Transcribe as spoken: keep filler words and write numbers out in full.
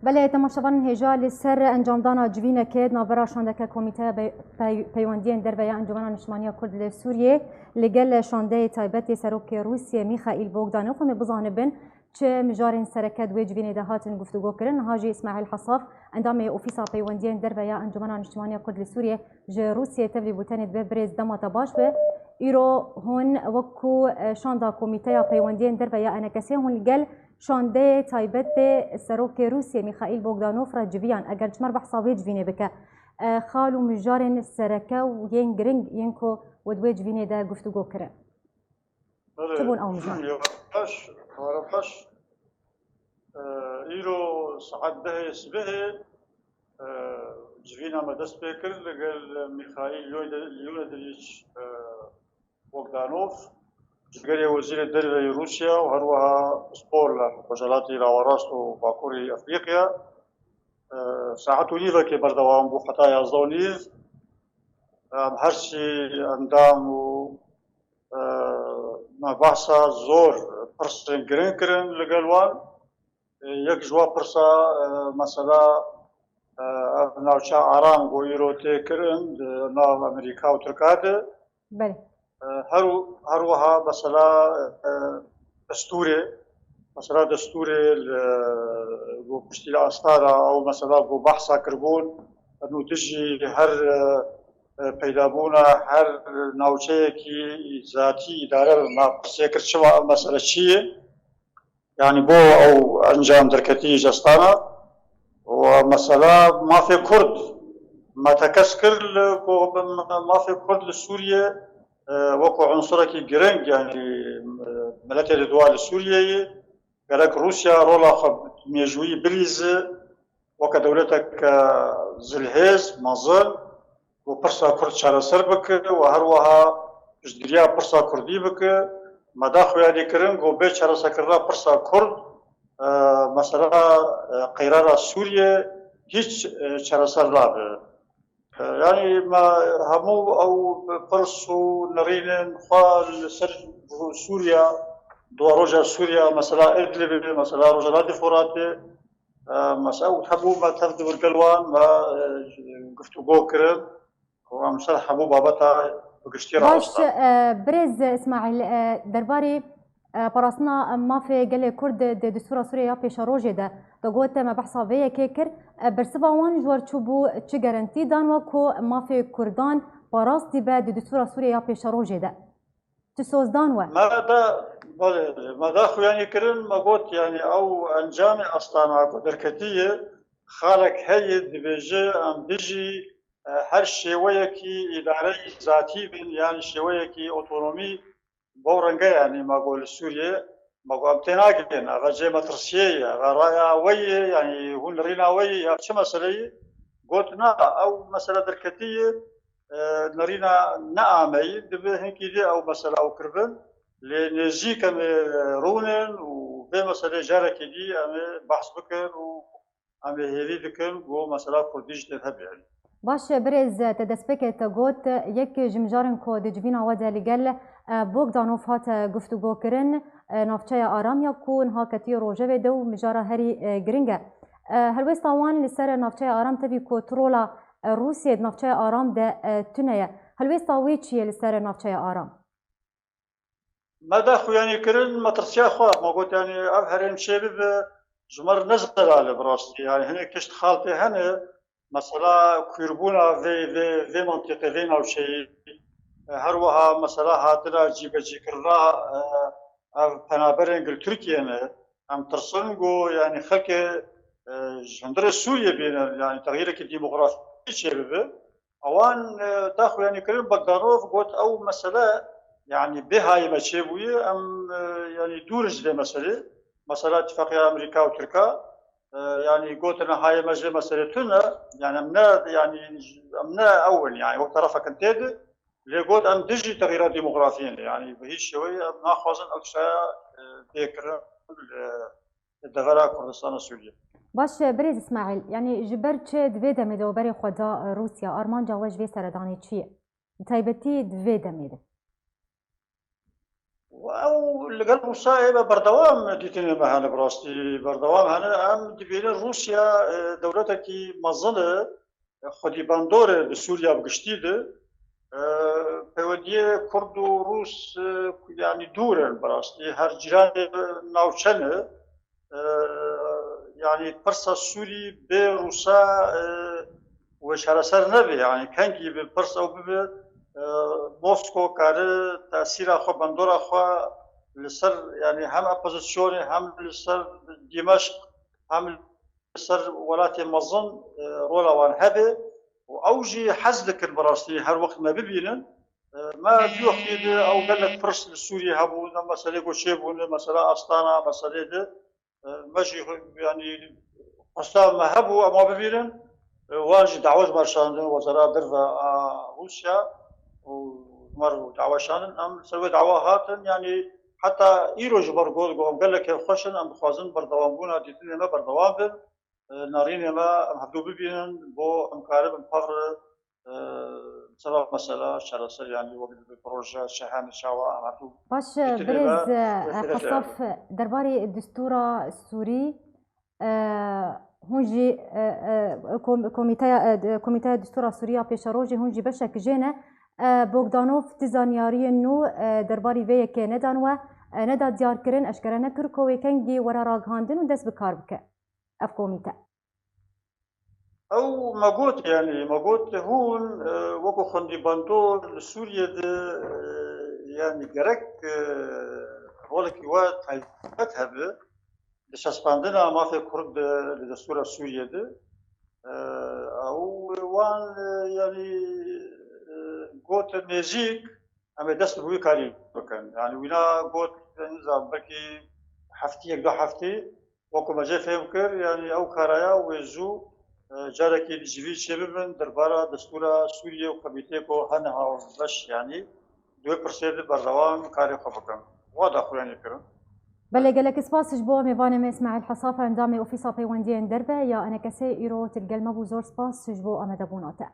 Belê, temaşevanên hêja, li ser encamdana civînekê di navbera şandeke Komîteya Be-, Pey-, Peywendiyên Derve ya Encûmena Niştimaniya Kurd li Sûriyê li gel şandeyê taybet ê Serokê Rûsiyê Mîxaîl Bogdanov, em ê bizanibin çi mijarên sereke di wê civînê de hatin guftûgo kirin. Niha jî Îsmaîl Hesaf, endamê Ofîsa Peywendiyên Derve ya Encûmena Niştimaniya Kurd li Sûriyê, ji Rûsiyê tevlî bûtenê dibe. Birêz, dema te baş be. Îro hûn wekû, e, şanda Komîteya Peywendiyên Derve ya E N K S'ê hûn li gel şandeyê taybet ê Serokê Rûsiyê Mîxaîl Bogdanov re civiyan. Eger ji me re behsa vê civînê bike, e, xal û mijarên sereke û yên giring yên ku we di wê civînê de guftûgo kirin, Belê, çi bûn ew mijar? Yavaş, yavaş. E, îro saet dehê sibehê, e, civîna me dest pê kir li gel Mîxaîl Leonid-, Leonidovîç, e, Bogdanov, cîgerê Wezîrê Derve yê Rûsya û her wiha pispor li Rojhelatê Nawerast û Bakurê Efrîqya. E, saet û nîvekê berdewam bû heta yazdeh û nîv. Em her sî endam û, e, me behsa zor pirsên giring kirin li gel wan. E, yek ji wan pirsa, e, mesela, e, ev navçeya Aram ku îro tê kirin di nav Amerîka û Tirka de. Belê. E, her, her wiha mesela, e, destûrê, mesela destûrê li, ku piştî li Astana ew mesela ku behsa kiribûn, nû dijî her, e, e, peydabûna her navçeyekî zatî îdare bi me pirsê kir, çima ev mesele çi ye? Yanî bo ew encam derketî ji Astana û mesela mafê Kurd me tekez kir li ku mafê Kurd li Sûriyê, e, wekû unsurekî giring, yanî, e, miletê diduwa li Sûriyeyê gerek Rûsya rola xwe mêjûyî bilîze weke dewletek, e, zilhêz, mezin, ku pirsa Kurd çareser bike û her wiha piştgiriya pirsa Kurdî bike. Me da xuyanî kirin ku bê çareserkirina pirsa Kurd, e, mesela, e, qeyrara Sûriyê hîç, e, çareser nabe. E, yanî me hemû ew pirs û nerînên xwe li ser Sûriya, duwaroja Sûriya, mesela Idlibê, mesela Rojhelatê Furatê, e, mesela û hemû me tev di gel wan me, e, guftûgo kirin û em ser hemû babeta bi giştî Baş, rawestan. e, birêz Îsmaîl, e, derbarê, e, parastina mafê gelê Kurd di destûra Sûriye ya pêşerojê de, te got, me behsa vê yekê kir. E, bersiva wan ji we re çûbû, çi gerentî dan we ku mafê Kurdan parastî be di destûra Sûriye ya pêşerojê de? Çi soz dan we? Me da, belê, me da xuyanî kirin, me got, yanî ew encamê Astana ku derketiye, xalek heye dibêje, em bijî, e, her şêweyekî îdareyî zatî bin, yanî şêweyekî otonomî, bo renge, yanî me got li Sûriyê, me got em tênagihên, eve cê metirsiyê ye, eve raya we ye, yanî hûn li rîna we ye, ya çi mesele ye? Got, na, ew mesele derketiye, e, nerîna neameyî, dibe hinkî dê ew mesela ew kiribin. Lê nêzîk em ê rûnin û vê meselê carekî dî em ê behs bikin û em ê hêvî dikin ku mesela Kurdî jî tê hebî. Baş e, birêz, te destpêkê te got, yek ji mijarên ku di civîna we de li gel, e, Bogdanov hate guftûgo kirin, e, navçeya Aram ya ku niha ketiye rojevê de û mijara herî, e, giring e. E, helwêsta wan li ser navçeya Aram tevî ku tu rola, e, Rûsiyê di navçeya Aram de, e, tune ye. Helwêsta wê çi ye li ser navçeya Aram? Me da xuyanî kirin, me tirsiya xwe, me got, yanî ev herêm çê bibe, ji me re ne zelal e bi rastî. Yanî hinek tişt xaltê hene, mesela kûrbûna vê, vê, vê mentiqê, vê navçeyê, e, her wiha mesela hatina cîbecîkirina, e, ev penaberên gil Tirkiyê ne. Em tirsin ku, yanî xelkê, e, ji hundirê Sûriyê bêne, yanî texyîrekî demografî çêbibe. Ewan, e, da xuyanî kirin, Bogdanov got, ew mesele, yanî bê hayê me çêbûye, em, e, yanî dûr in ji vê meselê. Mesela Îtîfaqiya Amerîka û Tirka, e, yanî gotine hayê me ji vê meselê tune, yanî em ne, yanî em ne ew in, yanî wek terefekin tê de. Lê got, em dijî texyîra demografiyê ne, yanî bi hîç şêweyî em naxwazin ew tiştaya, e, bê kirin li devera Kurdistana Sûriyê. Baş e, birêz Îsmaîl, yanî ji ber çi di vê demê de we berê xwe da, e, Rûsya? Armanca we ji vê seredanê çi ye? Bi taybetî di vê demê de. Ew li gel Rûsa ê me berdewam dîtinê me hene, bi rastî berdewam hene. Em dibînin Rûsya, e, dewletekî mezin e, xwedî bandor e li Sûriya bi giştî de. E, peywendiyê Kurd û Rûs, e, ku, yanî dûr in bi rastî. Her cîranê navçe ne. E, yanî pirsa Sûrî bê Rûsa, e, wê çareser nebe. Yanî kengî bi pirs ew bibe, e, Mosko kare tesîra xwe, bandora xwe li ser, yanî hem opozisyonê, hem li ser Dîmeşq, hem li ser welatê mezin, e, rola wan hebe û ew jî hez dikin bi rastî her wext me bibînin. E, me di wextî de ew gelek pirs li Sûriyê hebûn, ne meselê ku çêbûne, mesela Astana, meselê de, e, me jî, yanî, xwesta me hebû, em wan bibînin, e, wan jî dawa ji me şandin, Wezara Derve a Rûsya û ji me re dawa şandin, em li ser wê dawa hatin, yanî heta îro ji ber got, got, em gelek kêfxweş in, em dixwazin berdewambûna dîtinê me berdewam bin. E, narînê me em hevdû bibînin, bo em karibin pevre, e, seba mesela çareser, yanî wek bi proje şehenê çawa em hevdû Baş, dîtinê me birêz, e, wê Hesaf, derbarê destûra Sûrî, e, hûn jî, e, e, kom-, komîteya, e, d-, komîteya destûra Sûrî ya pêşerojê hûn jî beşek jê ne. E, Bogdanov ti zanyariyên nû, e, derbarî vê yekê nedan we, e, neda diyarkirin, eşkere nekir ku wê kengî were ragihandin û dest bi kar bike ev komîte. Ew me got, yanî me got hûn, e, wekî xwendîbandor li Sûriyê de, e, yanî gerek, e, rolekî we taybet hebe di çespandina mafê Kurd de li destûra Sûriyê de. E, ew wan, e, yanî, e, got nêzîk em ê dest bi wî karî bikin. Yanî wîna got, nizam, belkî heftiyek, du heftî, wekî me jê fêm kir, yanî ew karaya wê zû, e, carekî ji vî çêbibin, derbara destûra Sûriyê û komîteyê ku hene hawbeş, yanî di wê pirsê de berdewam karê xwe bikin. Wa daxuyanî kirin. Belê, gelek spas ji bo mêvanê me Îsmaîl Hesaf, endamê Ofîsa Peywendiyên Derve ya E N K S'ê îro til gel me bû. Zor spas ji bo amadebûna te.